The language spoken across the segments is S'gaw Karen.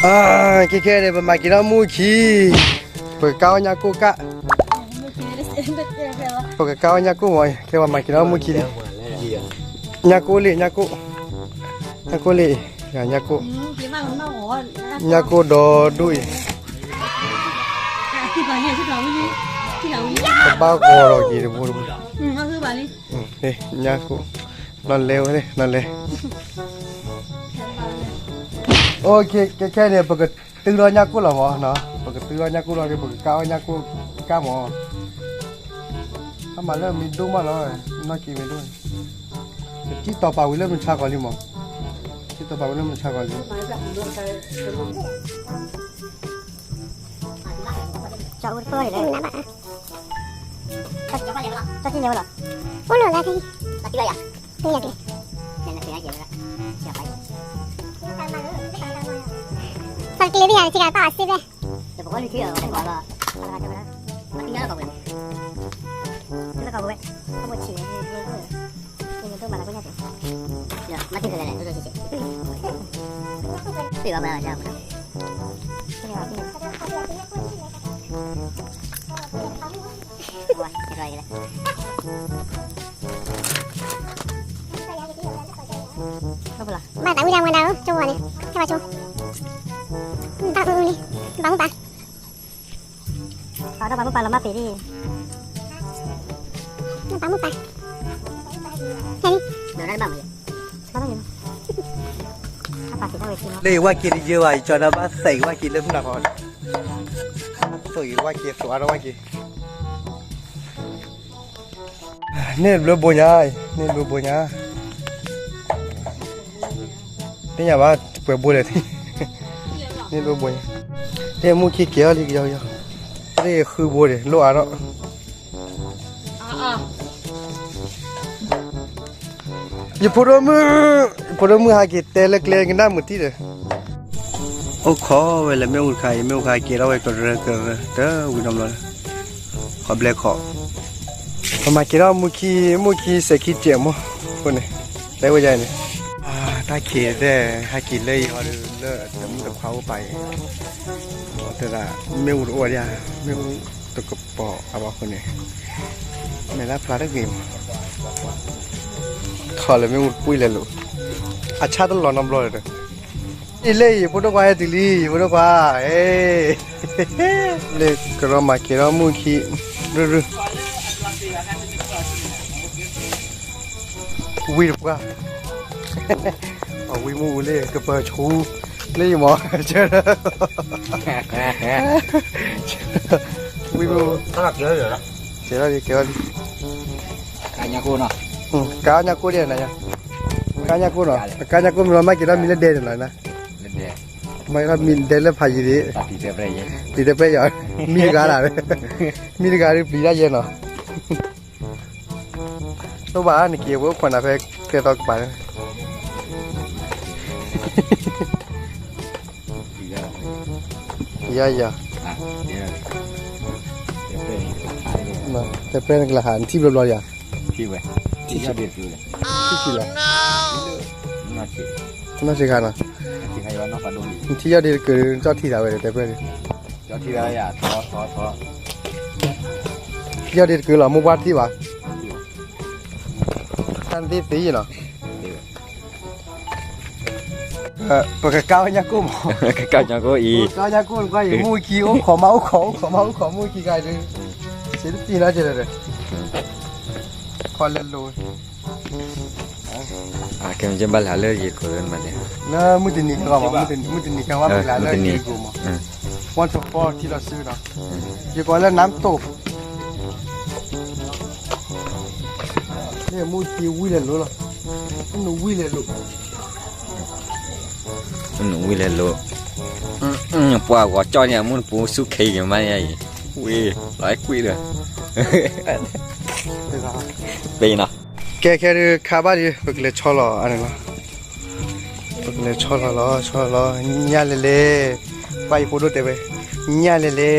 အါ, ခဲခဲန့ၣ် ပမၤက့ၤထီၣ်မူခံ, ပကကါအီၣ်ညၣ်ကိၣ်ကၣ်, ပကကါအီၣ်ညၣ်ကိၣ်မး, ခဲပမၤက့ၤထီၣ်မူခံလံ, ညၣ်ကိၣ်လံ, ညၣ်ကိၣ်, ညၣ်ကိၣ်လံ, ညၣ်ကိၣ်, ညၣ်ကိၣ်ဒီဒူၣ်အံၤ, ကဘၣ်ဂီၤလီၤက့ၤတဘိတဘိ, ညၣ်ကိၣ်, နီၢ်လဲဝဲ, နီၢ်လဲ, ခဲခဲန့ၣ် ပကတုၤလီၤညၣ်ကိၣ်လီၤမး, ပကတုၤလီၤညၣ်ကိၣ်လီၤဒီး ပကကါအီၣ်ညၣ်ကိၣ်ကၣ်မး, အမၤလၢမ့ၢ်ဒိၣ်မးလီၤ, နီၢ်က့ၤမ့ၢ်ဒိၣ်, ပစံၣ်တီၤပာ်ဝံၤလၢမုၢ်ဆါကီးလံမး, စံၣ်တီၤပာ်ဝံၤလၢမုၢ်ဆါကီးလံ. ကၠီအိၣ်တဖျၢၣ်န့ၣ်လဲၣ်, ကၠီထံၣ်လဲၣ်ဝဲလီၤ, အိၣ်လီၤလၢခံ, သးကျ့ၤဘၣ်ယၤ စကပာ်အစ့ဖဲ ဘၣ်တၢ်ဝံၣ်တၢ်မၤဒၣ်ဧၢ ကၠိဝဲန့ၣ် ဟဲဘၣ်ကၠိ, ဘၣ်မူပၢ်, ဘၣ်မူပၢ်, ပာ်ဒီးဘၣ်မူပၢ်လီၤမၢ်ပ့ၤဒ်, ဘၣ်မူပၢ်, ဟဲလံ, လၢဝဲက့ၤတယၢဘၣ် ယကၠီဒီးဘၣ်သံဝဲက့ၤလၢမုၢ်နၤခီ, သံဝဲက့ၤ သံအါထီၣ်ဝဲက့ၤ န့ၢ်ဘျၢဘိညါ, န့ၢ်ဘျၢဘိညါ, သ့ၣ်ညါဘၣ် ပှဲၤဘိလဲၣ်, န့ၢ်ဘျၢဘိညါ, သ့ၣ်မူခံကဲၤအီၤလံကယီကယီ, သ့ၣ်ဃုဘိန့ၣ် လိၣ်အါထီၣ် ယဖိဒိၣ်မုၣ်, ယဖိဒိၣ်မုၣ်ဟးက့ၤတဲလၢကျဲကနၣ်မုာ်တံၢ်ဒီး, အိၣ်ခိးဝဲလၢမ့ၣ်အူတခါအံၤ, မ့ၣ်အူတခါကဲထီၣ်ဝဲကရၢကရၢ တဝံၤနီတဘျီလၢ, ခီဘျဲခီ, ပမၤက့ၤထီၣ်မူခံ, မူခံစဲးခံစဲးမး, အဃိန့ၣ်, တဲဝဲဒ်န့ၣ်, တၢ်ခံးတဲ, ဟဲက့ၤလၢယဟီဒီး လၢတမုၣ်တခွါအိၣ်ပာ်အံၤ, တဲဒၣ်, မ့ၣ်အူတအိၣ်ဝဲဒၣ်, မ့ၣ်အူတကပီၤအဘၣ်အဃိန့ၣ်, မဲာ်လၢဖျါတဂ့ၤမး, ခီလၢမ့ၣ်အူတပှံၢ်လဲၤလိာ်, အဆၣ်တလီၤနီတဘျီဒီး, အံၤလၢယဖိဒိၣ်ခွါဟဲတုၤလံ, ယဖိဒိၣ်ခွါ, လၢကရီမၤက့ၤထီၣ်မူခံ, ရုၢ်ရုၢ် ဝံတပှၢ်, အဝံမ့ၣ်အူလၢကပၢၤဆူ, လၢယမီၤ, ဝံမ့ၣ်အူ, ကဲထီၣ်လံ, ကဲထီၣ်လံ, ကါညါကိၣ်ဒ်နၤ, ကါညါကိၣ်နီၤ, ကါညါကိၣ်မ့ၢ်လီၤမၤက့ၤထီၣ်မံလၢဒဲန့ၣ်လီၤ, မၤက့ၤထီၣ်မံဒဲလၢဖးယံၤဒံး, တံၤတဲပျဲယၤ, မံတဂၤဒၣ်, မံတဂၤဒုးပျံၤတၢ်ယဲနီၤ တိၢ်ဘၣ်နက့ၤဝဲအိၣ်ခိးနၤဖဲကျဲသီကပၤန့ၣ်, ယၤယၤ, တဲပျဲနကလၤဟး နထံၣ်ဘျီဘျီယၤ, ထံၣ်လီၤ, နီၢ်ဆံးခါနီၤ, နထံၣ်ယီၢ်ဒ့တကုး နကၠီၣ်ထံၣ်သးဝဲဒီး တဲပျဲဒီး, ယီၢ်ဒ့တကုးလီၤ မိၢ်ပှၢ်ထံၣ်ဘၣ်, တၢ်သ့သ့နီၤ, ပကကါဝဲညၣ်ကိၣ်မး, ကါညၣ်ကိၣ်အံၤ, ကါညၣ်ကိၣ်နကွၢ်အံၤ မူခံ အိၣ်ခိးမး အိၣ်ခိး အိၣ်ခိးမး အိၣ်ခိး မူခံဂၤဒုး, စ့တပျံၤနီၤကဲဒီး, ခီလဲၤလိၤ, ကဲမ့ၢ်ဘၣ်လၢလၢယကိးလၢမၤလဲၣ်, လၢမုၢ်တနံၤကီးမး, မုၢ်တနံၤကီးဝဲပကလၢလၢယကိးမး, ဝါထီၣ်ဖီထံလီၤစုဒီး, ယကိးလၢနါမတိၢ်, မူခံဝံၤလဲၤလိၤလီၤ, မူခံဝံၤလဲၤလိၤ နဝံၤလဲၤလိၤ, ပှၤဂီၤကၠီၣ်န့ၣ် အမူနပူၤဆူခဲအံၤမးန့ၣ်အံၤ, ဝံၤ, လီၤအဲၣ်ကွံာ်ဒီး, ပနီၤ, ကဲခဲဒုးခါဘၣ်ဒီး ပကလဲၤဆီလီၤအါန့ၣ်လီၤ, ပကလဲၤဆီလီၤလီၤ ဆီလီၤလီၤ ညၣ်လဲၤလဲၤ, ပှၤယဖိဒိၣ်တဲဝဲ, ညၣ်လဲၤလဲၤ,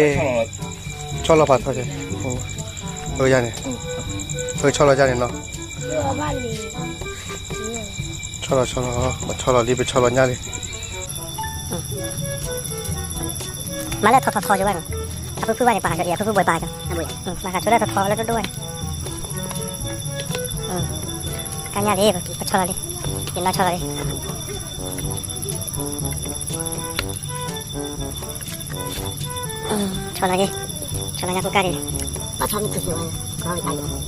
ဆီလီၤဖးထီ, ပကဆီလီၤယါန့ၣ်နီၤ, ဆီလီၤဆီလီၤ, ပဆီလီၤလံ ပဆီလီၤညၣ်လံ မၤလၢထီၣ်ထီၣ်ထီၣ်ကၠီဘၣ်နီၤ, အဖုဖုဘၣ်န့ၣ် ပာ်ဃာ်ကၠီအံၤ အဖုဖုဘၣ်ပာ်ကၠီ, မၤဃာ်ဆိလၢထီၣ်ထီၣ်လၢဒိၣ်ဒိၣ်ဝဲန့ၣ်, ကါညါလံ ပဆီလီၤလံ, ယနီၢ်ဆီလီၤလံ. ဆီလီၤက့ၤ, ဆီလီၤညါကိၣ်ကါဒံး, ဘၣ်ဆီမုၢ်ခံဆံဝဲ,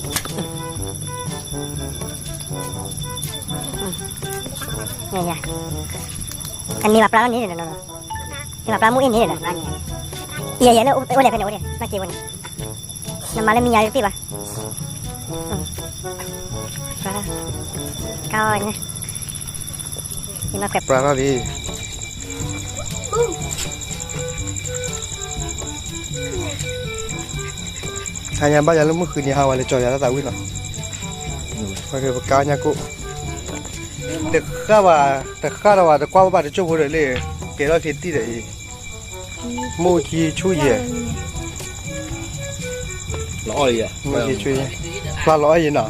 အန့ၣ်ဘၣ်ပျၢ်လီၤန့ၣ်, န့ၣ်ဘၣ်ပျၢ်မုၢ်အ့ၣ်န့ၣ်, ယဲၢ်ယဲၢ်လၢအိၣ်လဲၣ်ဖဲန့ၣ်အိၣ်န့ၣ် မၤက့ၤဝဲန့ၣ်, နမၤလၢမံၤညါတသ့ဘၣ်, ကါအီၤညါ, ပျၢ်လီၤလံ. ဟါညါဘၣ်ယၤလၢမုၢ်ဃုနံၤဟါဝဲလၢကၠီယၤလၢသးဝံၣ်နီၤ, ပကါညါကိၣ်, တဃၣ်ဘၣ်, တဃၣ်ဒီးဘၣ် တကွၢ်ဘၣ်တကၠိၢ်ဖိဒီးလၢ ကဲထီၣ်ခံတံၢ်ဒီးအံၤ, မုၢ်ခံဆူၣ်ယဲၢ်, မုၢ်ခံဆူၣ်ယဲၢ်, ဖျါလီၤအီၣ်ယဲၢ်နီၤ, ဖျါလီၤအီၣ်ယဲၢ်,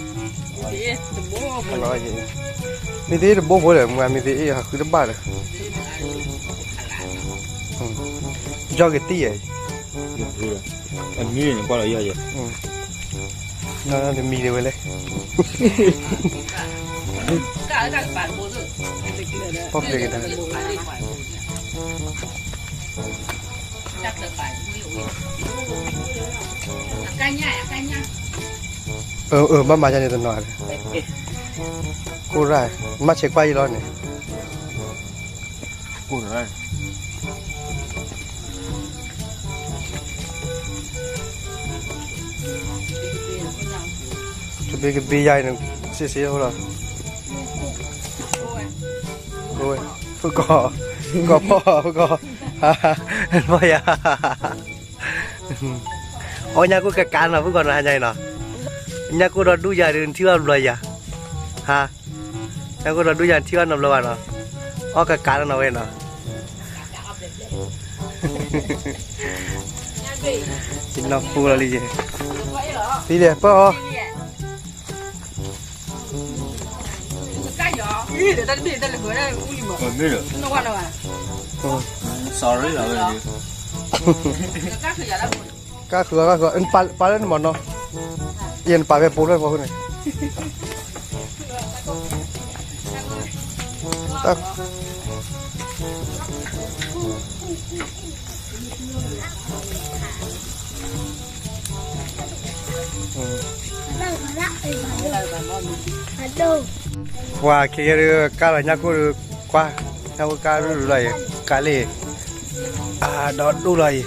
မ့ၢ်သ့တဘိဖိဒီး မ့ၢ်မ့ၢ်သ့အ့ၣ်ဟးဃုတဘၣ်ဒီး, ကၠီကတံၢ်ယဲၢ်, အမံၤန့ၣ်ကွၢ်လီၤယဲၢ်ယဲၢ်, တမံၤဒၣ်ဝဲလဲၣ်, ပီၣ်ဖျဲးကဒါ အၢ အၢ ဘၣ်မၤဒ်န့ၣ်တနီၤ, ကိၢ်ရၣ်, မၤဆဲးကွၢ်အံၤလီၤန့ၣ်, ကိၢ်ရၣ်, တဘ့ၣ်ကဘ့ၣ်ယါအံၤန့ၣ်, စ့စ့လီၤ, ဖုကီၢ်, ဖုကီၢ်, ဖုကီၢ်, ဘီယါ အီၣ်ညၣ်ကိၣ်ကကးနီၤ ဖုကီၢ်နီၤ ဟါညါအံၤနီၤ, ညၣ်ကိၣ်ဒီးဒူၣ်ယၤဒုး နထံၣ်ဘၣ်ဘျီယၤ, ဟါ, ညၣ်ကိၣ်ဒီးဒူၣ်ယၤ နထံၣ်ဘၣ်နီတဘျီဘၣ်နီၤ, အီၣ်ကကးနီၤဝဲနီၤ, ယနီၢ်ခိလီၤလံယဲ, သံဒဲးပၢၢ်အီၤ sorry လီၤ, ကါဃုာ်အီၤ ကါဃုာ်အီၤ, ပာ်လၢနမၤနီၤ, ယဲနပာ်ဖဲပိာ်ဖျၢၣ်ဖီခိၣ်န့ၣ်, ပှၤခဲကဲဒုး ကါလီၤညၣ်ကိၣ်ဒုး ကွၢ်, ညၣ်ကိၣ်ကါဒုးလီၤယဲ, ကါလၢ, အဒီဒိၣ်လီၤယဲ,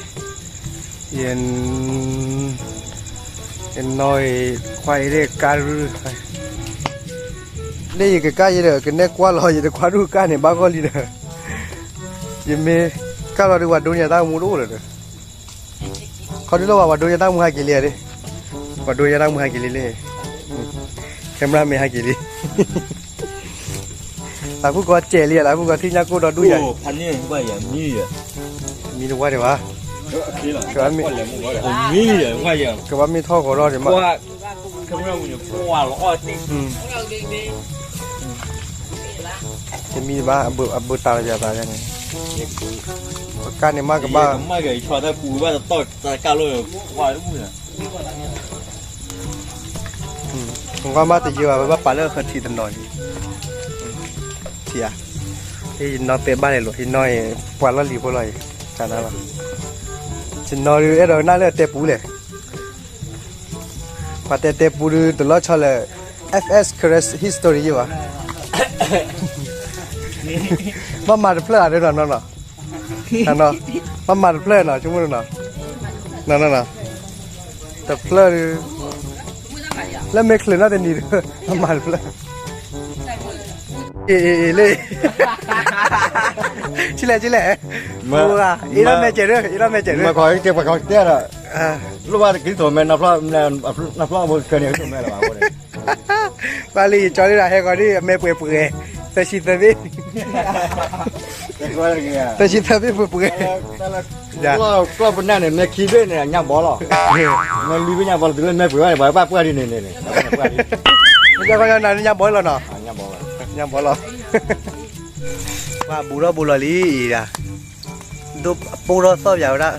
ယ, ယနီၢ်အံၤ ကွၢ်အံၤဒၣ်ကါဒုး, လၢယကကါယဲဒီး ကနဲကွၢ်လီၤ ယတကွၢ်ဒိၣ်ကါန့ၣ် ဘၣ်ဂီၢ်လံဒီး, ယမ့ၢ်ကါလီၤဒုး ပှၤဒိးန့ၢ်ယတၢ်မူတအိၣ်လၢၤဒီး ခီဒုးလီၤဘၣ် ပှၤဒိးယတၢ်မူဟဲက့ၤလံဧါဒ့, ပှၤဒိးယတၢ်မူဟဲက့ၤလံလံ, camera man ဟဲက့ၤလံ, တၢ်ဖုကီၢ်စဲးလံဧါ, တၢ်ဖုကီၢ်ထံၣ်ညၣ်ကိၣ်ဒီးဒူၣ်ယၤ, မံတဝါဒံးဘၣ်, ကဘၣ်မ့ၢ်ထီၣ်ဂီၤထီၣ်ဒံးမး တမံၤဘၣ် အဘၢတၢ်လီၤယၤသးန့ၣ်, ပကါန့ၣ်မးကဘၣ်, ကွၢ်မးတယံာ်ဘၣ် ပဘၣ်ပာ်လၢဃထံးတနီၤန့ၣ်, ထံၣ်ဧါ, ယနီၢ်တဲဘၣ်လဲၣ်လိာ် ယနီၢ်အံၤ ပှၤလီၢ်လံၤဖိလီၤအံၤ, ယနီၢ်ဒုးအဲၣ်ဒိးကနၣ်လၢအတဲပူၤလဲၣ် ပှၤတဲတဲပူၤဒုး တလီၤဆီလၢ F S Karen history ယဘၣ်, ဘၣ်မၤတဖျၢၣ်ဧါ နီၢ်နီၢ်, ဘၣ်မၤတဖျၢၣ်နီၤ ဆိကမိၣ်နီၤ, နီၢ်နီၢ်နီၤ, တဖျၢၣ်ဒုး လၢမ့ၢ်ချုးနီၢ်တနံၤဒုး ဘၣ်မၤတဖျၢၣ် အ့ အ့ အ့ လၢ ဆံလဲၣ် ဆံလဲၣ်, အ့ လီၤမဲာ်စဲးဒုး အ့ လီၤမဲာ်စဲးဒုး, မ့ၢ်ခီကဲပှၤခီကဲဒီး, လိၣ်ဘၣ်တကလံၤထီၣ်မဲ နဖျီဘိခဲန့ၣ် ကထီၣ်မဲလၢၤဘၣ်အဃိန့ၣ်, ဘၣ်လံ ကၠီလၢဟဲဃီၤဒ် အမဲာ်ပှဲၤပှဲၤ, သၢဆံသၢဘ့ၣ်, သၢဆံသၢဘ့ၣ်ပှဲၤပှဲၤ ကျီၢ်ပနၢ်န့ၣ် မ့ၢ်ခံဘ့ၣ်န့ၣ် အညၣ်ဘီလီၤ, မ့ၢ်လွံၢ်ဘ့ၣ်ညၣ်ဘီလီၤ တုၤလၢမဲာ်ပှဲၤဘၣ်န့ၣ် ပှၤဘၣ်ပှၢ်ဒ်န့ၣ်န့ၣ်, ညၣ်ဘီလီၤ, ညၣ်ဘီလီၤ, ပှၤဘူးထီၣ်ဘူးလီၤလံအံၤဒၣ်, ဒိၣ်ပိၢ်ထီၣ်သီၣ်ပၠးဝဲဒၣ်,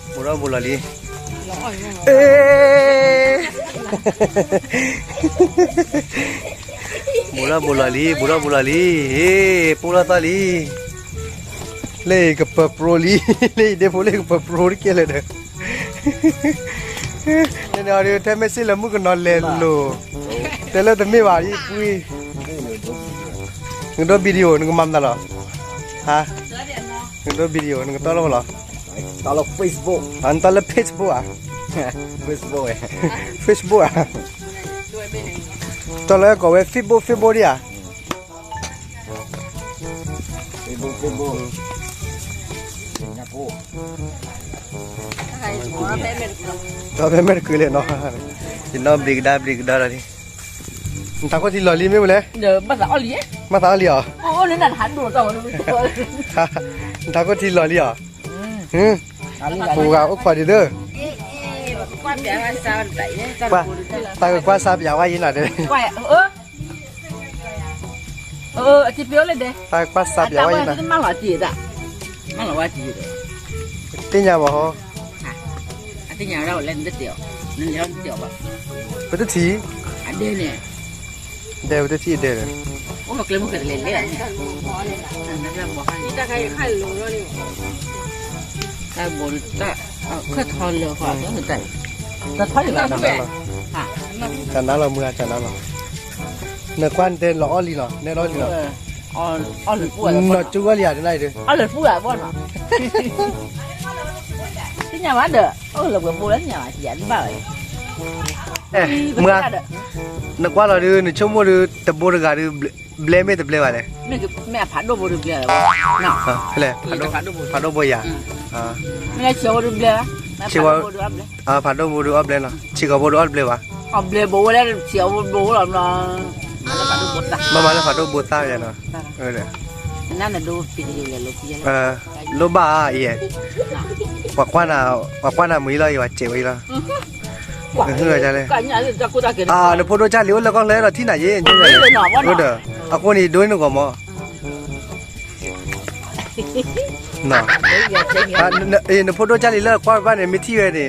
ဘူးထီၣ်ဘူးလီၤလံ, အ့, ဘူးထီၣ်ဘူးလီၤလံ, ဘူးထီၣ်ဘူးလီၤလံ, ဟ့ၣ်, ပိၢ်ထီၣ်သီၣ်လံ, လၢကပၢၤပြိလံ, လၢဒ့ဖိလၢကပၢၤပြိတကဲလၢာ်ဒီး န့ၣ်ဒီး ထဲမ့ၢ်စ့ၢ်လၢမုၣ်ကနီၤလဲၤလိၤ, တဲလၢတမ့ၢ်ဘၣ် ယပှ့ၤ, နကဒိ video နကမၤမနုၤလီၤ, ဟါ, နကဒိ video နကတီၢ်လီၤလီၤ, တီၢ်လၢ Facebook, နတီၢ်လၢ Facebook ဧါ, Facebook ဧါ, Facebook ဧါ, တီၢ်လၢကိးဝဲ Facebook Facebook ဒံးဧါ ဒီးဖဲမဲာ်တကုာ်လဲၣ်နီၤ, ယနီၢ်ဘျံးကဒါဘျံးကဒါလီၤလံ, နထးခိၣ်ထံလီၤလံမ့ၢ်ဝဲလဲၣ်, မၤသးအီၣ်လံဧါ, နထးခိၣ်ထံလီၤလံဧါ, ပှၤဂၤအိၣ်ခိးဒံးသၢ, တၢ်ကကွၢ်စးပၠးဝဲယဲနၤတဲ တၢ်ကကွၢ်စးပၠးဝဲယဲနၤ, သ့ၣ်ညါဘၣ်ဟီ, ပတထံၣ်, ဒဲပတထံၣ်ဒဲဒီး, တၢ်ဘိးတၢ်, ခၢၣ်ထီလၢၤဃီ, တၢ်နါလီၤ, တၢ်နါလီၤမုၢ်ဧါ တၢ်နါလီၤ, နကွၢ်နတဲလီၤအီၣ်လံနီၤ နဲလီၤလံနီၤ, နီၢ်ကၠူအီၣ်လံဧါ တနၢ်အံၤဒီး, သ့ၣ်ညါဘၣ်ဒီး, မုၢ်ဧါ, နကွၢ်လီၤဒုး နဆိကမိၣ်ဒုး တဘိတဂၤဒုး ဘျဲမ့ၢ်တဘျဲဘၣ်လဲၣ်, ဖးဒိၣ်ဘိယၤ, ဖးဒိၣ်ဘိဒုးအီၣ်ဘျဲနီၤ, ဆ့ၣ်ကီးဘိဒုးအီၣ်ဘျဲနီၤ, ဆ့ၣ်ကီးဘိဒုးအီၣ်တဘျဲဘၣ်, မ့ၢ်မၤလၢဖးဒိၣ်ဘိသၣ်ယၤနီၤ, လိၣ်ဘၣ်အံၤ, ပှၤကွၢ်နၤမုာ်အံၤလီၤ ယဝၤစဲးဝဲအံၤလီၤ, နဖိဒိၣ်ကၢ်လံၤအိၣ်လၢကီၢ်ချၢဒီးထံၣ်နၤယ့ၣ်, အိၣ်ဒီး, အဃိန့ၣ် ဒိနဂီၢ်မး နဖိဒိၣ်ကၢ်လံၤလၢကွၢ်ဘၣ်န့ၣ် မ့ၢ်ထံၣ်ဝဲန့ၣ်,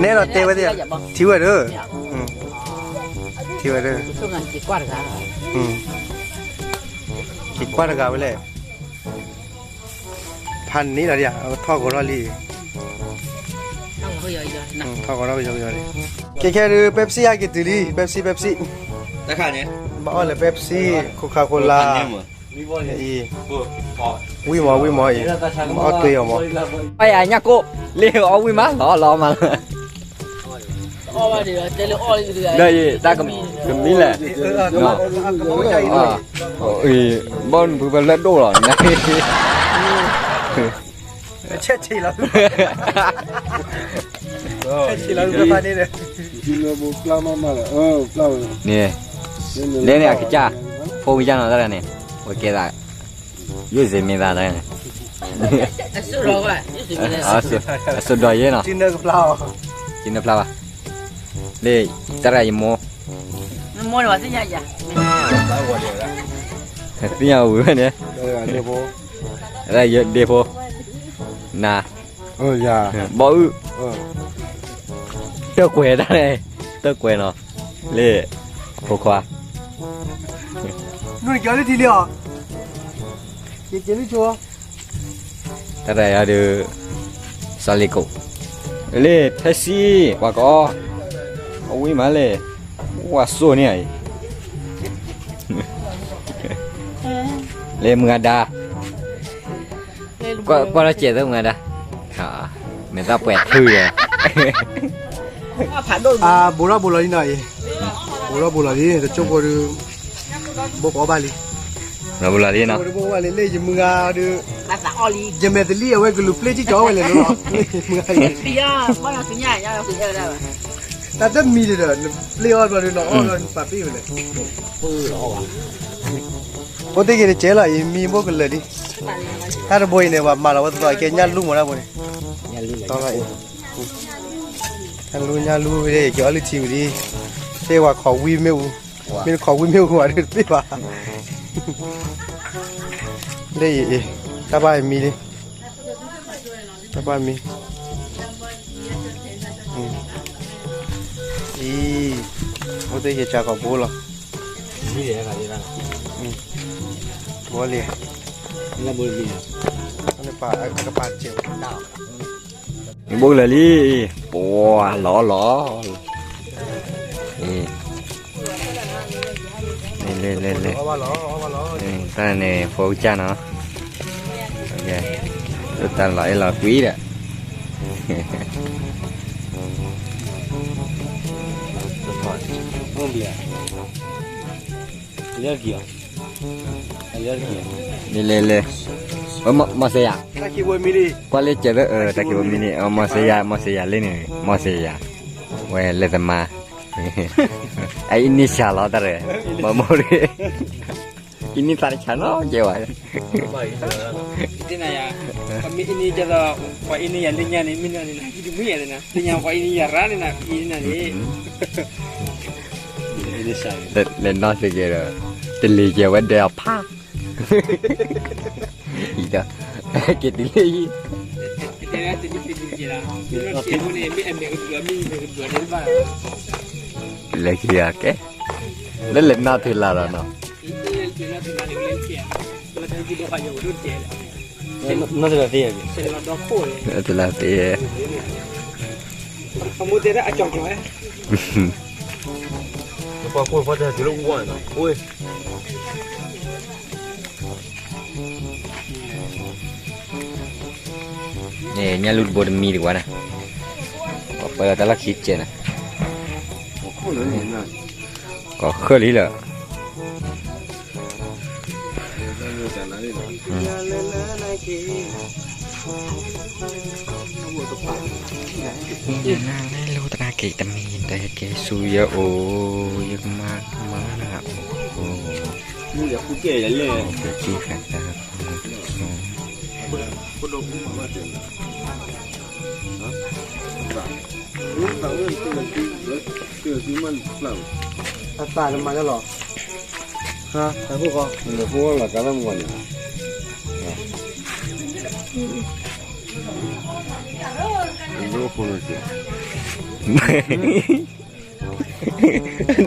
နဲဒီးတဲဝဲသ့ၣ်, ထံၣ်ဝဲဒီး, ထံၣ်ဝဲဒီး, က့ၤကွၢ်တဂၤဝဲလဲၣ်, ဖးန့ၣ်လီၤဒ်, ထီၣ်ကီထီၣ်လံ, ထီၣ်ကီထီၣ်ကယီကယီလံ, ခဲခဲဒုး Pepsi ဟဲက့ၤတုၤလံ Pepsi Pepsi, ဘၣ်အီၣ်လၢ Pepsi, Coca-Cola အံၤ, ဝံၣ်မး ဝံၣ်မးအံၤ, အီၣ်တွ့အီၤမး, အီၣ်ယၤညၣ်ကိၣ်, လ့ၣ်အီၣ်ဝံၣ်မး လီၤလီၤမးလီၤ, ဒီးယတၢ်ကမံၤလဲၣ်, ဘီနဖုပလၢဒိၣ်လီၤ, ဆဲးဆံးလီၤ, ဆဲးဆံးလီၤ, န့ၣ်, လဲန့ၣ်အကစၢ်, ဖိကစၢ်နီၤတၢ်န့ၣ်, ဝဲကဲသး ယိၣ်စ့မ့ၢ်သးတၢ်န့ၣ်, အစိဒီးယဲနီၤ, ကနၢဖျါဘၣ်, လၢတၢ်ရၣ်ယမိၢ်, သ့ၣ်ညါဝံၤဝဲန့ၣ်, ဒ့ဖိ, နၤ, ဘီအုၣ်, တၢ်ကွဲးတၢ်န့ၣ်, တၢ်ကွဲးနီၤ, လၢ, ဖိခွါ နကလၢထံလံအီၤ, ယကလၢဆိ, တၢ်တၢ်ယၤဒုး, စီၤလ့ကိး, လၢ Pepsi ပှၤကအီၣ်, အဝံၣ်မးလဲၣ်, ဝၤစိန့ၣ်အံၤ, လၢမုၢ်ဂၤဒါ, ကွၢ်လီၤစဲးသၢမုၢ်ဂၤဒါ, မ့ၢ်သးပှဲၤထုယၤ ဘူးထီၣ်ဘူးလီၤလံနီၤအံၤ, ဘူးထီၣ်ဘူးလီၤလံ တကၠိဖိဒုး, ဘိကအီၣ်ဘၣ်လံ, ဘူးထီၣ်ဘူးလီၤလံနီၤ, ဘိဘိဘၣ်လံ လၢယမုၢ်ဂၤဒုး, ယမဲာ်သလံၣ်အဝဲကလူၤပျ့ၢ်ကံၢ်ကီဝဲလဲၣ်နီၤ, တၢ်တမံၤဒီး နပျ့ၢ်အီၣ်ဘျီဒုး နအီၣ်ဘျီနပာ်ပ့ၢ်ဝဲလဲၣ်, အိၣ်တ့ၢ်က့ၤတကဲလီၤအံၤ မံဘိကလၢာ်လံ, တၢ်တဘိအံၤန့ၣ် ပှၤမၤလီၤဝဲသီအကဲညၣ်လူမးတၢ်ဘိန့ၣ်, ညၣ်လူညၣ်လူဝဲ က့ၤအီၣ်လုၢ်ထံဝံၤလံ, သ့ၣ်ဝဲခိးဝံမ့ၣ်အူ, မ့ၢ်တခိးဝံမ့ၣ်အူဝဲဒုးတပ့ၢ်ဘၣ်, လၢအံၤအံၤ, တၢ်ဘၣ်မံလံ, တၢ်ဘၣ်မံ, အံၤ, အိၣ်သ့ၣ်က့ၤကၢ်ကီးဘိလီၤ, ဘိလံ, ကပာ်စဲးဒၣ်, ဘိလၢလံ, ပှၤလီၤလီၤ, လဲၤလဲၤလဲၤ, တၢ်န့ၣ် ဖိကစၢ်နီၤ, တၢ်လီၤအဲၣ်လီၤကွံဒီး လဲၤလဲၤလဲၤ, မီၤစ့ယၤ, ကွၢ်လၢကဲးလၢ တၢ်က့ၤဝဲမံန့ၣ်, မီၤစ့ယၤလၢန့ၣ်, မီၤစ့ယၤ, ဝဲလဲၤသမါ, အအံၤန့ၣ်ဆၣ်လီၤတၢ်ရဲၣ်, မမိၢ်ရ့ၣ်, အံၤန့ၣ်သးတဆၣ်နီၤကဲဝဲ ပှၤအံၤန့ၣ်ကဲသိး, ပှၤအံၤန့ၣ်ယၤလၢညါန့ၣ် မ့ၢ်နၤန့ၣ် နၤဟံးတမံၤယၤန့ၣ် သ့ၣ်ညါပှၤအံၤန့ၣ်ယၤရါန့ၣ်နၤ အံၤန့ၣ်န့ၣ်, လဲၤနီၣ်သကဲဒီး, တလ့ၤကဲဝဲဒၣ်အဖါ, အံၤဒီး, က့ၤတုၤလၢယံၤ, လဲၤက့ၤယၤကဲ, လၢလဲၤနီၣ်ထံလာ်ဒီးနီၤ နီၢ်တလၢသ့, နီၢ်တလၢသ့, န့ၣ် ညၣ်လူၢ်တဘိတမံတကွၢ်န့ၣ်, ပှၤပၢလီၤတၢ်လီၢ်ခံတကဲးန့ၣ်, ကီၢ်ဃၢလံလၢာ် ယနၢ်လၢလိာ်သနာ်က့ တမံၤတက့ၤဆူယအိၣ်, ယကမၤကမၣ်နၤအိၣ်, ကကံဃာ်တၢ်, အသးတမၤလၢလီၤ, ဟါ, တၢ်ဖိဃီ, နဖိလီၤကါလၢမဂီၢ်န့ၣ်, ဒိၣ်ဖိလၢကဲ,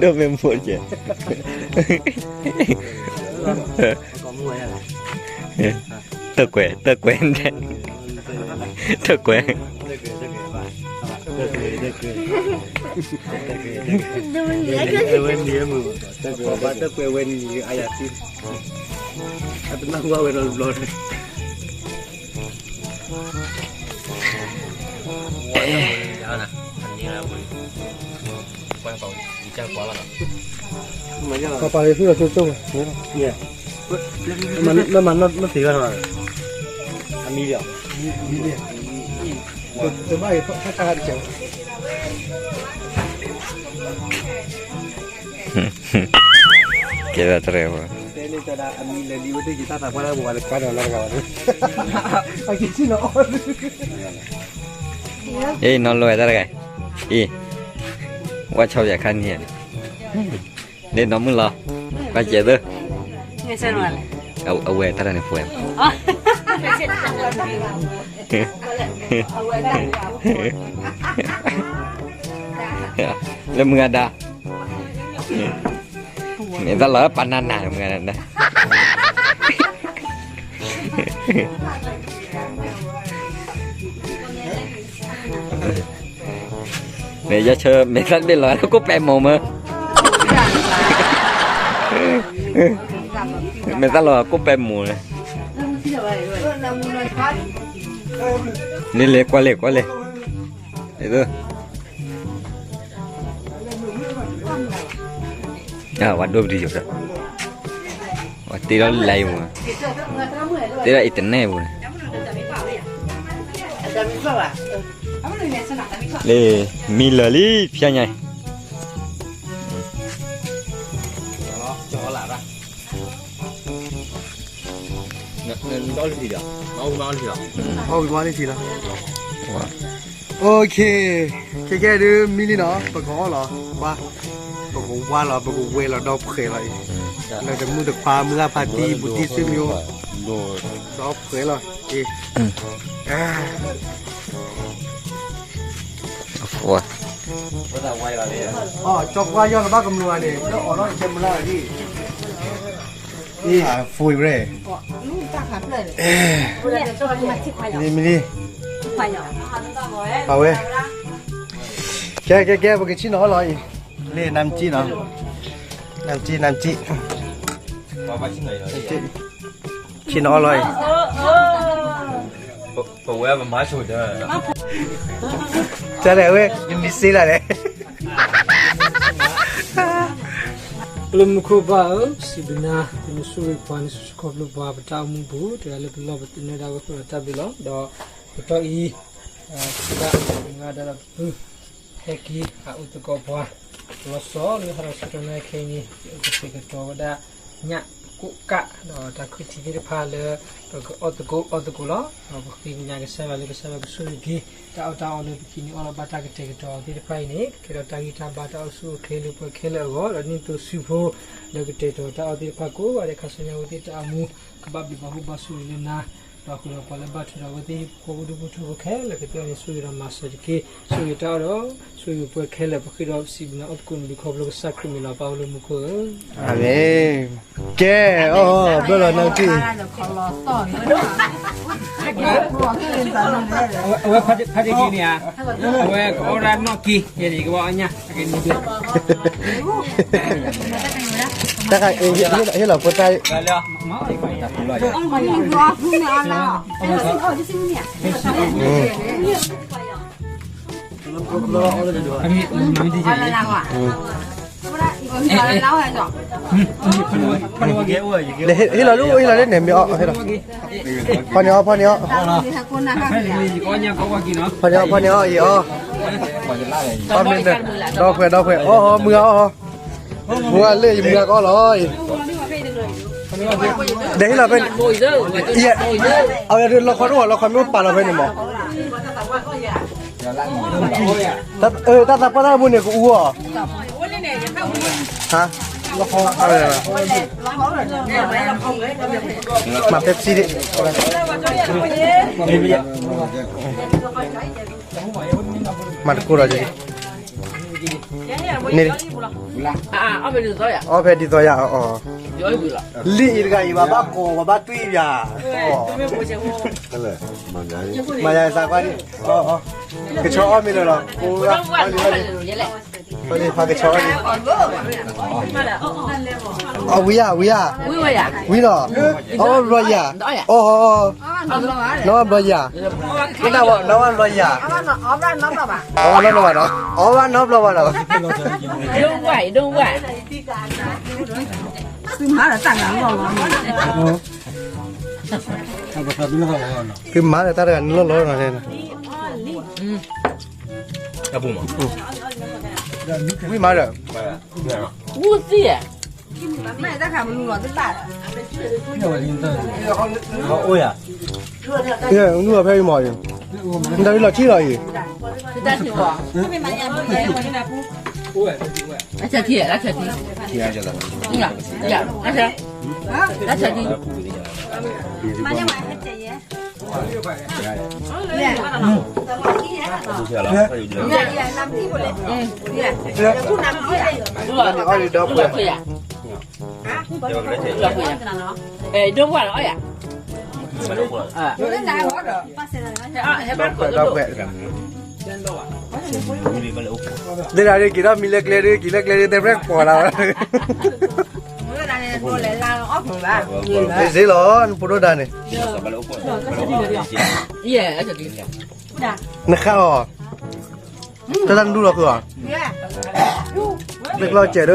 ဒိၣ်မ့ၢ်ဖိကဲ, တကွဲး, တကွဲး, တကွဲး, ဝဲနံၤမုၢ်, တကွဲးဝဲနံၤအယၤသံ, အတနၢ်ဟူဝဲဒီးတဘျီန့ၣ် ပပာ်လီၤသူၣ်လီၤဆိကမိၣ်, မ့ၢ်မၤနီၢ်သ့ဝဲလီၤ, အမံလီၤ, ကဲဒၣ်တရဲၣ်ဘၣ်, အ့ နီၢ်လိာ်ဝဲတၢ်တဂၤ, အ့ ဝဲဆီၣ်ယၤခါန့ၣ်, လၢနီၢ်မုၣ်လီၤ, ကွၢ်စဲးသၢ, အဝဲတၢ်တဂၤန့ၣ်ပှဲၤ, လၢမုၢ်ဂၤဒါ, မ့ၢ်တၢ်လီၤပာ်နၤနၤမုၢ်ဂၤဒါ, မ့ၢ်ယဆၢ မ့ၢ်သၣ်တဘ့ၣ်လီၤ ကိးပဲမိၢ်မၢ်, မ့ၢ်သၣ်လီၤကိးပဲမိၢ်န့ၣ်, လ့လ့ ကွၢ်လ့ ကွၢ်လ့, ဝဲဒိၣ်ပဒံယိာ်, ဝဲတ့ထီၣ်လၢလါယိာ်မး, တ့ထီၣ်အံၤတနဲၣ်ပူၤန့ၣ်, လၢ မံလၢာ်လံ ဖျါညါအံၤ အီၣ်ဝံၤမၤလံထံလီၤ, ခဲကဲဒုးမံလံနီၤ ပကအီၣ်လီၤ, ပကဝါလီၤ ပကဝဲလီၤဒီးဖှဲးလီၤအံၤ, လၢတမုၢ်တခွါမုၢ်ဂၢ်ဖါတံၢ် ဘူးတံၢ်စုမံၤအိၣ်, ဒီးဖှဲးလီၤ, အ့, အ, အီ, ကၠီကွၢ်ယီၢ်ကဘၣ်ကမျူးဧါန့ၣ် လၢအီၣ်လီၤကဲမုၢ်လၢ်လီၤဒ်, အ့, အ, ဖှဲး, မ့ၢ်လံ, အဝဲ, ကဲ ကဲ ကဲ ပကဆ့ၣ်နီၤအီၣ်လီၤအံၤ, လၢနမ်ကံနီၤ, နမ်ကံ နမ်ကံ ဆ့ၣ်နီၤအီၣ်လီၤအံၤ, ပဝဲပမၤဆိဒီး, တၢ်လဲၣ်ဝဲ ယမံၤစ့လၢ်လဲၣ်, ပလၢမူခိၣ်ဘၣ်ဧၢ, စံးဘျုးနၤ သုနဆိၣ်ဂ့ၤပှၤ နဆိၣ်ဂ့ၤခီဖျိပှၤ ပတၢ်အိၣ်မူပူၤ တဂၤလၢပလီၢ်ပသနၢၣ်ဒၣ်ဝဲဃုာ်ဒီးတၢ်ဘျုးလီၤ. ဒီးကတီၢ်အံၤ ပဘၣ်မုၢ်ဂၤဒီးပပုၢ် ဟဲက့ၤ ဟးအိၣ်သကိးပှၤ လီၤဆီလၢဟါဒီးဆၢကတီၢ်နၢ်ခဲအံၤန့ၣ် ယအိၣ်ကတဲာ်ကတီၤဝဲဒၣ် ညၣ်ကိၣ်ကၣ် ဒီးတၢ်ခုၣ်ထံသ့ၣ်တဖၣ်လၢ ပကအီၣ်သကိးအီသကိးလီၤ. ဒီးပဃ့ကညးကစၢ်ယွၤလၢကစၢ်ယွၤကဆိၣ်ဂ့ၤက့ၤ တၢ်အီၣ်တၢ်အီလၢပကံးန့ၢ်အီၣ်လီၤဘၣ်တၢ်ကတဲာ်ကတီၤသ့ၣ်တဖၣ်အံၤန့ၣ် ကကဲထီၣ်တၢ်ဂံၢ်တၢ်ဘါတၢ်အိၣ်ဆူၣ်အိၣ်ချ့လၢပှၤခဲလၢာ်အဂီၢ် ဒီးနံၣ်သိးစုဖိ လၢကတဲာ်ကတီၤတၢ်အီၣ်သ့ၣ်တဖၣ်ကိးဂၤဒဲး ခါဆူညါဝဲသ့ၣ်တၢ်အိၣ်မူ ကဘၣ်ဘျုးဘၣ်ဖှိၣ်ဘၣ်ဆိၣ်ဂ့ၤလၢနၤ ဒီးဃုာ်ဒီးပှၤလၢဘၣ်ထုးဒီးအဝဲသ့ၣ်ဖိဒူၣ်ဖိထၢဖိခဲလၢာ် ကကဲန့ၣ်ဆိၣ်ဂ့ၤဒီးမၤစၢၤတက့ၢ်. ဆိၣ်ဂ့ၤတၢ်အီၣ်ဒီး ဆိၣ်ဂ့ၤပှဲၤခဲလၢာ် ပဃ့ဒီးစံးဘျုးနၤအီၣ်သကိးနဘျုးခီဖျိကစၢ်ခရံာ်မံၤလီၤ ပၢ်အိၣ်လၢမူခိၣ်ဧၢ, အၤမ့ၣ်. ကဲ, အီၣ် ဘျီလီၤနကံၢ်, အဝဲဖးတက့ၢ်န့ၣ်ဧါ, အဝဲကအီၣ်ဒၣ်နီၣ်က့ၤ ယဲန့ၣ်ကဘၣ်အီၣ်ညၣ် တၢ်ခါ ဟ့ၣ်လီၤဖိသၣ်, ဟ့ၣ်လီၤလၢ ဟ့ၣ်လီၤလၢန့ၣ် မ့ၢ်အီၣ်, ဖီန့ၢ်အီၣ် ဖီန့ၢ်အီၣ်, ဖီန့ၢ်အီၣ် ဖီန့ၢ်အီၣ် အံၤအီၣ်, ဒီဖှဲး ဒီဖှဲး အီၣ် အီၣ် မုၢ်ဂၤအီၣ် မုၢ်ဂၤလၢယမုၢ်ဂၤကအီၣ်လီၤအံၤ, ဒီးဟ့ၣ်လီၤဖဲ, အဝဲလီခီဒိၣ် လီခီမ့ၢ်ပာ်လီၤဖဲန့ၣ်မး, တၢ်သးပှၢ်တၢ်မူန့ၣ်ကအူအီၤ, မၤပဲပစံဒံး, မၤတကိၢ်ဒီး, န့ၣ်, အီၣ်ဖဲဒ်သိးယၤအီၤ, လံာ်အံၤတဂၤအံၤ ပှၤဘၣ်ကိး ပှၤဘၣ်တွံၢ်ယၤ, မၤယၤသးကွၢ်ဒံး, ကဆီအီၣ်မ့ၢ်လၢၤလီၤ, ဖးကဆီအီၣ်ဒံး, အဝံၤဧါ ဝံၤဧါ, ဝံၤနီၤ, အီၣ်ဘျီယၤ, အီၣ်, နီၢ်ဘျီယၤ, နီၢ်ဘျီယၤ, အီၣ်ဘၣ်နီတဘျီဘၣ်နီၤ, အီၣ်ဘၣ်နီတဘျီဘၣ်နီၤ, သုမၤဒီးတၢ်တဂၤန့ၣ်လီၤလီၤနီၤ, သုမၤဒီးတၢ်တဂၤန့ၣ်လီၤလီၤနီၤ, ဝံၤမၤဒီး, ဝူသံၣ်, နုာ်ဖဲအံၤမးအံၤ, နတၢ်လီၤထံလီၤအံၤ, တၢ်ဆၢထံ, တၢ်ဆၢထံ, ဒိၣ်ဘၣ်လီၤအီၣ်ယၤ, ဒီးဖှဲး, ဒီးဖှဲး, သ့ဒၣ်ဒ်က့ၤဒီးမံၤလၢကျဲဒ် က့ၤလၢကျဲဒ် တဲဖျဲၣ်ကပီၤလၢ်, သ့လီၤ နဖိဒိၣ်ဒါန့ၣ်, နဃၣ်အီၤ, တၢ်တၢ်နဒူၣ်လီၤဃုာ်အီၤ, လၢကျီစဲးဒၢ,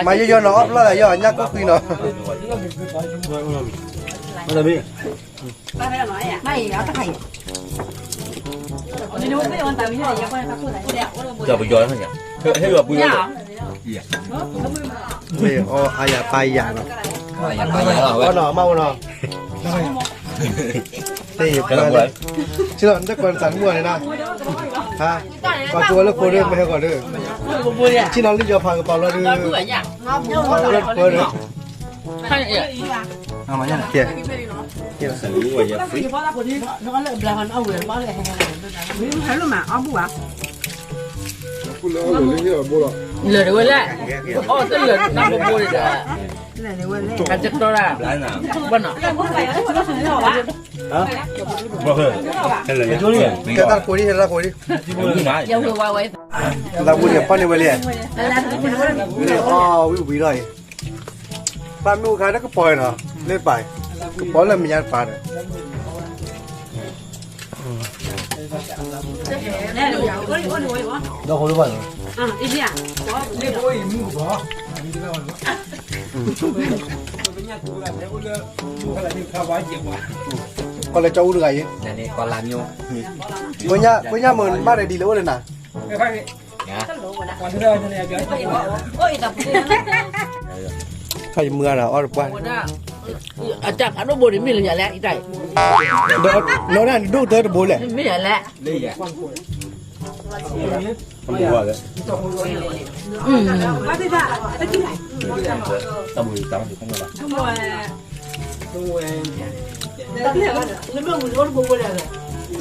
မၤယီယီနီၤ အီၣ်ပျီၢ်ယီၤ ညၣ်ကိၢ်ဃံနီၤ, ပယီၤ, အီၣ်အါယၤပၢ်ယၤနီၤ, အီၣ်နီၤ မၢ်အိၣ်နီၤ, ထံလီၤ နတၢ်ကွၢ်နသးနမုၢ်အီၤန့ၣ်နီၤ, ပှၤကိးဝဲလၢဖိဒိၣ် မ့ၢ်ဟဲကီးဒၢ, ထံလီၤလံယီၤဖးကပၤလီၤဒၢ, ပှၤကိးဝဲလၢဖိဒိၣ်, ကဲ ကဲ လၢာ်တဝဲလဲၣ်, အီၣ်တလၢာ်တနါဘိဘိဒီး, အတကတီၢ်ဒၣ်, ဘၣ်နီၤ, ကဲတၢ်တကိးဒံး, တၢ်တကိးဒံး, တၢ်ဝဲဝဲ, အီၣ်ဝံၣ်ဝံၣ်လီၤအံၤ, ပၢ်မ့ၢ်အိၣ်ခါတကပီၤနီၤ, လၢပၢ်, ကပီၤလၢမ့ၢ်ညါတပၤဒီး ဒီးဃိလၢပှၤလၢ, ကီၢ်လၢကၠီအူတဂၤအံၤ, ကိညၣ်မုၢ်ဘၣ်ဒီးဒ်လဲၣ်အိၣ်လၢနၤ, ခါယမုၢ်ဂၤဒီးအီၣ်တပှၢ်, အတၢ်ဖးဒိၣ်ဘိန့ၣ်မ့ၢ်လၢညါလဲၣ်, ဒီးနီၢ်ဒၣ်န့ၣ်ဒိၣ်ကတၢၢ်တဘိလဲၣ်, မ့ၢ်ယၤလဲၣ်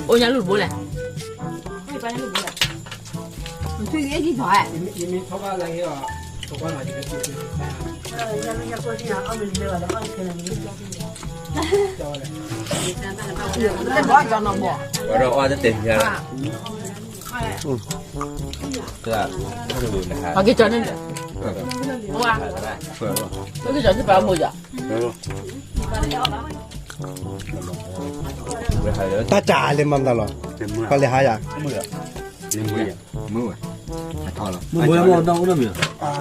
အိၣ်ညါလူၢ်တဘိလဲၣ်, ဝဲဒီးအီၣ်တတဲာ်ညါ, ပက့ၤကၠီန့ၣ်, ပက့ၤကၠီန့ၣ်ပာ်မိၢ်ယၤ, တၢ်ကၢ်လဲၤမၤမတၤလီၤ, ပှၤလဲၤဟးယၤ, မုၢ်ဝဲ, မုၢ်ဝဲ, မုၢ်ဝဲမ့ၢ်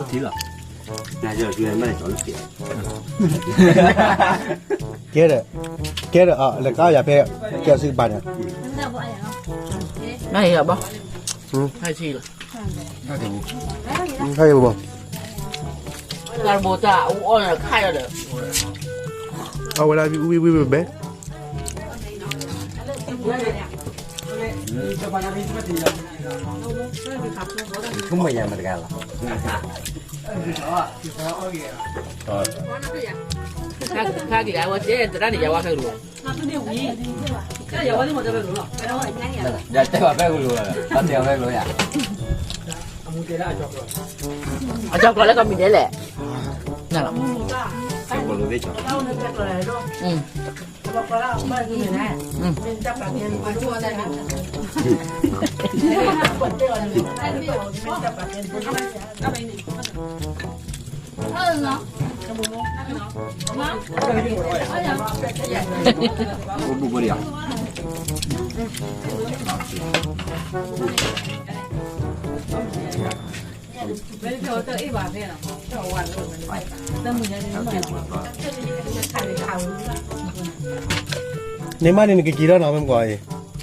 ဒီးအိၣ်ဒီးမ့ၢ်, ထံလီၤ, ကဲဒီး, ကဲဒီး လဲၤကါယၤဖဲ, ကဲစုကပၤန့ၣ်, နၢ်ဟ့ၣ်ဘၣ်, နၢ်ဟ့ၣ်လီၤ, နၢ်ဟ့ၣ်ဘၣ်, တၢ်တဘိတၢ်အူအီၣ်န့ၣ်ခါယီၤဒီး, အဝဲဒၣ်ဝံၣ်ဝံၣ်ဝံၣ်ဝံၣ်ဘဲ ဆိကမိၣ်ယၤမတၤတဂၤလီၤ, ခါက့ၤအဝဲတဲသရၣ်န့ၣ် ယၤဝါဖဲကလိၤ, ယတဲဘၣ်ဖဲကလိၤ, တၢ်တဲဝဲဖဲကလိၤယၤ, အကၠီကျိးလၢကမံၤဒဲးလဲၣ်, နလီၤ, အိၣ်ဘူးဘူးဒီး, န့ၣ်မးန့ၣ် နကက့ၤထီၣ်နီၤ မ့ၢ်မကွၢ်အံၤ,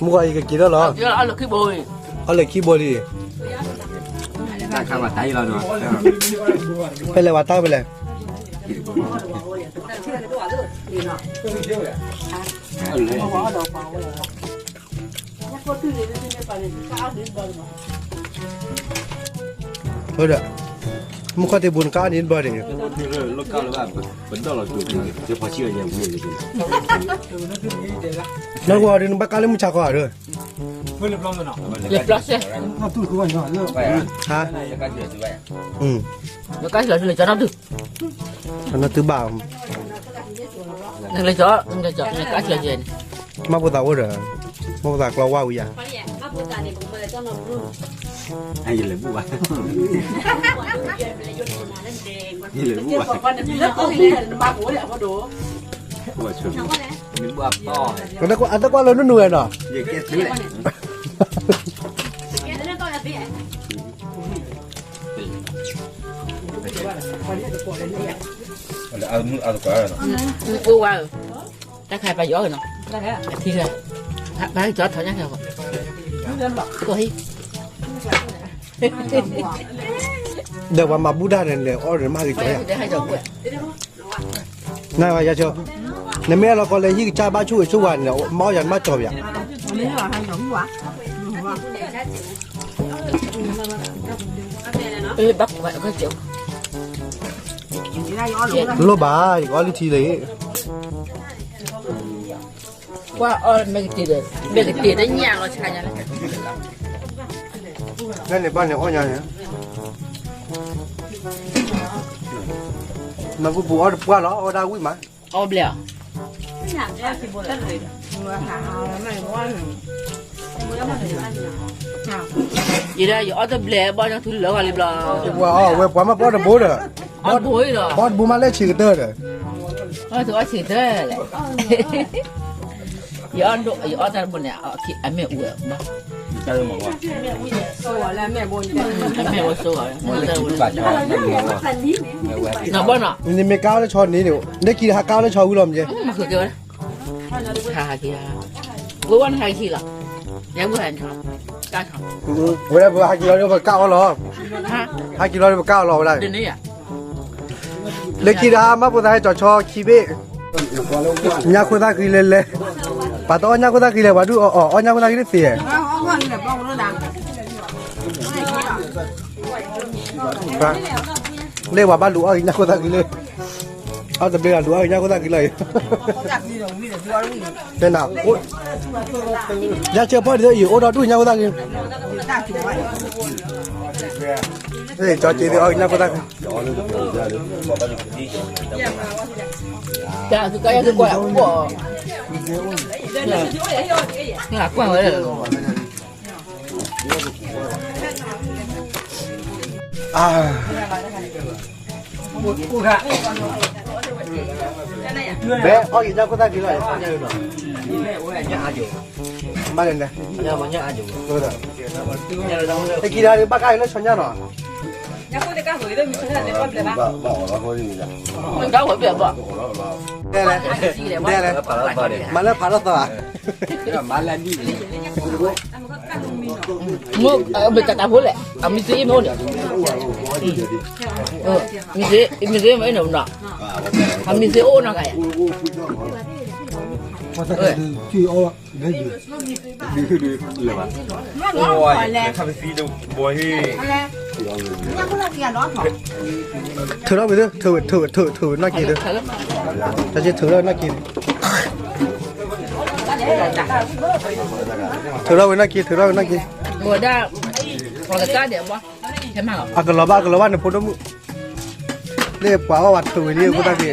မကွၢ်အံၤကက့ၤထီၣ်လီၤ, အီၣ်လၢခံဘိလံ, ဖဲလဲၣ်ဝဲတၢ်ဖဲလဲၣ်, ဒီး, မုၢ်ခီၣ်ထံးပူၤနကအီၣ်န့ၣ်ဘၣ်န့ၣ်, နကွၢ်ဒီးနဘၣ်ကါလၢမုၢ်ဆါခီဧါဒီး, လဲၤပျီစဲ, ဟါ, လဲၤကါဆံးလီၤဆံးလၢကၠီနီၢ်တုၤ, နီၢ်တုၤဘၣ်, နကလဲၤကၠီ, နကလဲၤကၠီ, နကါဆံးလီၤဆံးန့ၣ်, မ့ၢ်ဖိသၣ်အိၣ်ဒီး, မ့ၢ်ဖိသၣ်ကျီဝါဝံၤယၤ, ယလဲၤဘူၣ်ဘၣ်, ယလဲၤဘူၣ်ဘၣ်, အသကွၢ်လၢနနုၤဝဲနီၤ, ယကဲသုလဲၣ် အိၣ်ဝဲ, တၢ်ခါပာ်ယီၤနီၤ, အထံၣ်, ဘၣ်ကၠီထီၣ်ညါခဲ, ကိးဟံၣ်, ဒီးပှၤမၤဘူၣ်တၢ်န့ၣ် လဲၤအီၣ်ဒီးမၤကၠီယၤ, နယဆိ, နမ့ၢ်အဲၣ်လီၤကီးလၢဟံၣ်ကစၢ်ဘၣ်ဆိၣ်ဂ့ၤဆိၣ်ဝါန့ၣ်ဒီး မၤအီၣ်ယၤနမၤကၠီဘၣ်ယၤ, ဘၣ်, လိၣ်ဘၣ် ယကအီၣ်လံထံလံ. ကွၢ်အီၣ်မ့ၢ်ကတ့ၢ်ဒီး မ့ၢ်ကတ့ၢ်တညၣ်လီၤဆါညါလၢ လၢန့ၣ်ဘၣ်န့ၣ်အီၣ်ညါန့ၣ် မ့ၢ်ပူၤပူၤအီၣ်တပှၢ်လီၤ အီၣ်ဒၣ်ဝံၣ်မး အီၣ်ဘျဲၣ်အီၤ ယဒၣ်ယအီၣ်တဘျဲၣ်ဘီၣ်ညီထူလၢဂီၤလံဘျီ ဝဲအီၣ်ဝဲပှၤမ့ၢ်ပအီၣ်တဘိဒီး အီၣ်တဘိအံၤဒီး ဘီၣ်တဘိမးလၢဆံးကတၢၢ်ဒီး အီၣ်တဘိဆံးကတၢၢ်လဲၣ် ယအီၣ်တၢ်တဘိန့ၣ် အမ့ၢ်အူဝဲဘၣ် အမ့ၢ်အူစိဂီၤ နဘီၣ်နီၤ နမ့ၢ်ကါအီၣ်လၢဆီန့ၣ်န့ၣ် နကံၤတဟးကါအီၣ်လၢဆီဝံၤလီၤမ့ၢ် ဝဲဝဲနဟဲကံၤလီၤ ယဲဝဲဟဲကံၤ ဝဲဒၣ်ပဟဲကံၤလီၤဒီးပကါအီၣ်လီၤ ဟဲကံၤလီၤဒီးပကါအီၣ်လီၤဝဲဒၣ် လၢခံတဟါမၢ်ဖိသၣ်ဟဲကၠီၤဆီခံဘ့ၣ် ညၣ်ခိၣ်သၣ်ဃံလဲၤလဲၤ ပှၤတအီၣ်ညၣ်ခိၣ်သၣ်ဃံလဲၤ ပှၤဒုးအီၣ်အီၣ် အီၣ်ညၣ်ခိၣ်သၣ်ဃံတသ့ လၢပှၤဘၣ်လူၤအီၣ်က့ၤညၣ်ခိၣ်သၣ်ဃံလၢ အီၣ်တဘျဲၣ်လူၤအီၣ်က့ၤညၣ်ခိၣ်သၣ်ဃံလၢအံၤ တဲနၤ ယဆၢဖီၣ်ဒ်သိးအံၤ အိၣ်ဒီးဒူၣ်ညၣ်ခိၣ်သၣ်ဃံ ကၠီက့ၤသ့ၣ်အီၣ်က့ၤညၣ်ခိၣ်သၣ်ဃံ တၢ်သုကယဲၢ်သုကွၢ်ကွၢ် ကွၢ်ဝဲ မ့ၢ်အီၣ်က့ၤညၣ်ခိၣ်သၣ်ဃံလီၤ ဘၣ်လဲၣ်န့ၣ် တကံၤတဂၤန့ၣ် ဘၣ်ကါအံၤလၢဆီညၣ်နီၤ ကါဝဲဘၣ်ဘၣ် တဲလဲၣ် တဲလဲၣ် မၤလၢဖးထီၣ်သီဧါ မ့ၢ် မ့ၢ်တၢ်တၢ်ဖိလဲၣ် အမံၤသ့အ့ၣ်မ့ၢ်အိၣ်န့ၣ် မံၤသ့ မံၤသ့မ့ၢ်အိၣ်နီၤ အမံၤသ့အိၣ်နီၤကါယၤ ထုးထီၣ်ဝံၤ ထုးဝံၤ ထုးဝံၤနီၢ်က့ၤဒီး ထုးထီၣ်ဝံၤနီၢ်က့ၤ ထုးထီၣ်ဝံၤနီၢ်က့ၤ ထုးထီၣ်ဝံၤနီၢ်က့ၤ ဝဲဒၣ် ပှၤကစၢ်ဒဲးဘၣ် အကလီၤဘၣ် အကလီၤဘၣ်န့ၣ် ဖိဒိၣ်မုၣ် လၢပှၤအီၣ်ဝဲထုးဝံၤလံ အဃိသတးက့ၤ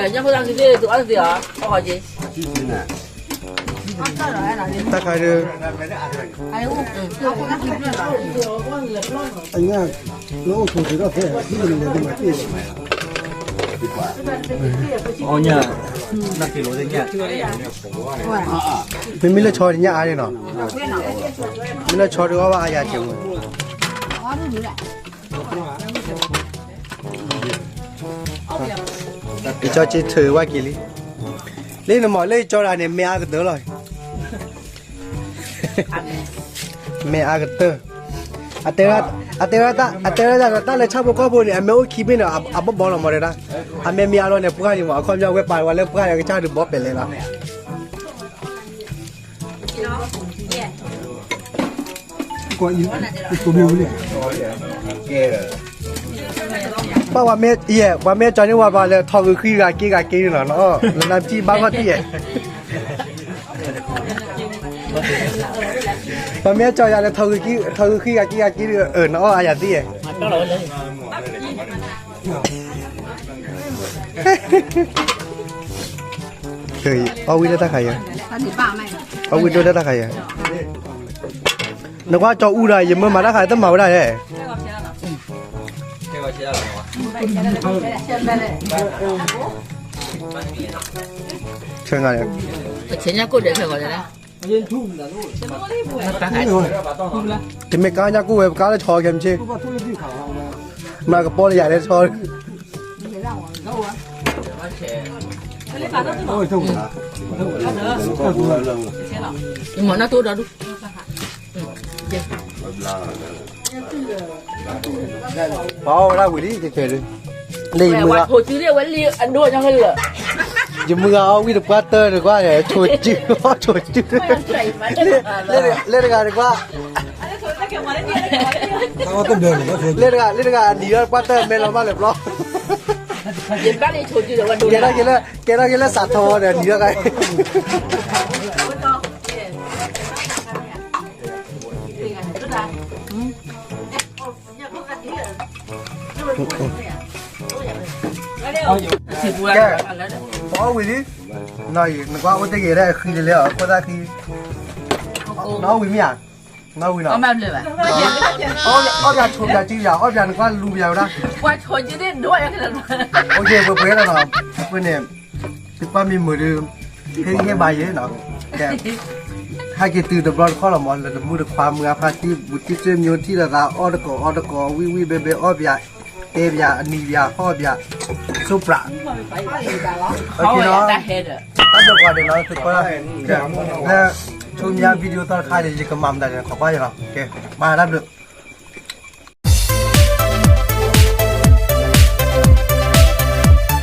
ညၣ်ဖိသၣ်ခံသ့ၣ် သုအီၣ်သ့ၣ်ဧါ အီၣ်ဃီက့ၤ တၢ်ခါဒီး အညၣ် လၢအိၣ်ခိးက့ၤထီၣ်ဖဲ ဒ်လဲၣ်ဒ်လဲၣ်ဒ်လဲၣ် အီၣ်ညၣ် နၢ်က့ၤလိာ်သ့ၣ်ညၣ် မ့မ့ၢ်လၢဆီတညၣ်အါန့ၣ်နီၤ မ့ၢ်လၢဆီတအီၣ်ဘၣ်အါယၤက့ၤမူ ယကၠီက့ၤထုးဝဲက့ၤလံ လၢနမၤလၢယကၠီတၢ်န့ၣ် မ့ၢ်အါကတၢၢ်လီၤ မ့ၢ်အါကတၢၢ် အတဲဝဲဒၣ် အတဲဝဲဒၣ်တၢ်လၢဆၣ်ဖိကီၢ်ဖိန့ၣ် အမ့ၢ်အိၣ်ခံဘ့ၣ်န့ၣ် အဘီၣ်ဘီလီၤမးတဲဒၣ် အမ့ၢ်မ့ၢ်အါလီၤန့ၣ် ပှၢ်န့ၣ်မး အခီပညီဝဲပာ်ဝဲလၢပှၢ်န့ၣ် အကစၢ်ဒုးဘီပဲာ်လဲၣ်လီၤ ပှၤမ့ၢ် ယဲ ပှၤမ့ၢ်ကၠီန့ၢ်ဝဲပှၤလၢထီဂုာ်ဃံဂၤက့ဂၤက့န့ၣ်လီၤနီၤ နနါပထံၣ်ဘၣ်ဂီၢ်ထံၣ်ယဲ ပှၤမ့ၢ်ကၠီယၤလၢ ထီဂုာ်ဃံဂၤက့ဂၤက့ဒီး နအီၣ်အါယၤသ့ယဲ အီၣ်ဝံၣ်လၢတၢ်ခါယဲ အီၣ်ဝံၣ်ဒိၣ်လၢတၢ်ခါယဲ နကွၢ်ကၠီအူဒီး ယမၢမၤတၢ်ခါတမၤဝဲဒၣ်လဲၣ် ဆဲညါကိၣ်ဒဲးခဲဂီၤလဲၣ် တမ့ၢ်ကါညါကိၣ်ဝဲ ပကါလၢဆီခဲမုၢ်ဆ့ၣ် မၤကပီၤလၢယၤလၢဆီ မၤနၢ်တိၢ်ဒီဒူၣ် ပှၤအီၣ်ဝဲဒၣ်ဝံၤလံ ကဲကဲလံ လၢယမုၢ်ဂၤ ယမုၢ်ဂၤအီၣ်ဝံၣ်တပှၢ်တၢၢ်တကွၢ် ဆိကၠူ ဆိကၠူ လၢတဂၤတကွၢ် လၢတဂၤ လၢတဂၤ နံၤဒီးပှၢ်တၢၢ်မဲလီၤမးလၢပျီ, ကဲထီၣ်က့ၤလၢ ကဲထီၣ်က့ၤလၢစးထီဒီး နံၤဒီးဂၤ ကဲ, ပအီၣ်ဝံၤလံ, နီၢ်အံၤ နကွၢ်အိၣ်တ့ၢ်က့ၤဒၣ်ဃံလံလံအီၤ ခိၣ်သၣ်ဃံ, နီၢ်ဝံၤမ့ၢ်ဧါ, နီၢ်ဝံၤနီၤ, အီၣ်ပၠးဆိပၠးကံပၠး အီၣ်ပၠးနကွၢ်လူပၠးဝဲဒၣ်, ပှၤဆိကံသ့ၣ်ဒိၣ်ယါ, အိၣ်က့ၤ ပှဲၤပှဲၤလီၤနီၤ, ပှဲၤန့ၣ်, သုကွၢ်မ့ၢ်မုာ်ဒီး, ဟ့ၣ်ဂံၢ်ဟ့ၣ်ဘါယဲနီၤ, ကဲ, ဟဲက့ၤတုၤတဘျီတခီၣ်လီၤမး လၢတမုၣ်တခွါမုၢ်အဖါတံၢ် ဘူးတံၢ်သ့ၣ်မၠိထံၣ်လိာ်သး အီၣ်တကိးအီတကိး ဝံၣ်ဝံၣ်ဘဲဘဲ အီၣ်ပၠး, တဲပၠး အနံၤပၠး ဟီၣ်ပၠး, ဆိပြး, တၢ်ဒိးကွၢ်ဒဲးနီၤ သုကွၢ်, လၢ ဆိမၠါ video သီတခါန့ၣ် ယကမၤမတၤန့ၣ် ခိးကွၢ်ယဲလီၤ, ကဲ, ဘၣ်တၢ်ဘျုး